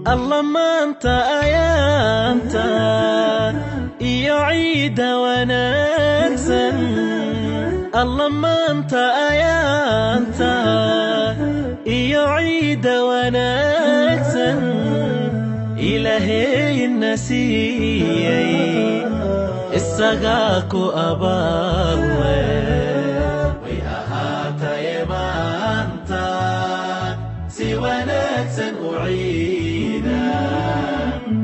Alla maanta ayaanta iyo ciidda wanaagsan, alla maanta ayaanta iyo ciidda wanaagsan, Ilaahayna siiyey isagaa ku abaalle. Way ahaataye maanta si wanaagsan u ciida,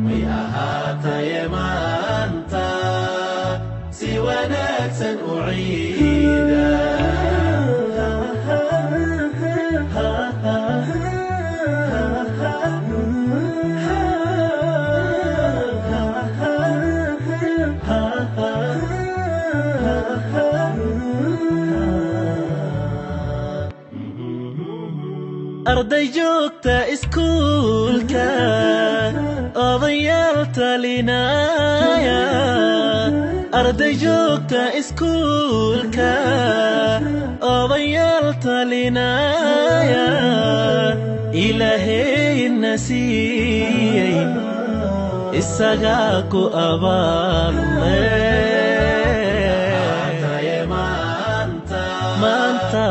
way ahaataye maanta si wanaagsan u ciida. Arday joogta iskuulka, odayaal talinaya, arday joogta iskuulka, odayaal talinaya, Ilaahayna siiyey isagaa ku abaalle. Maanta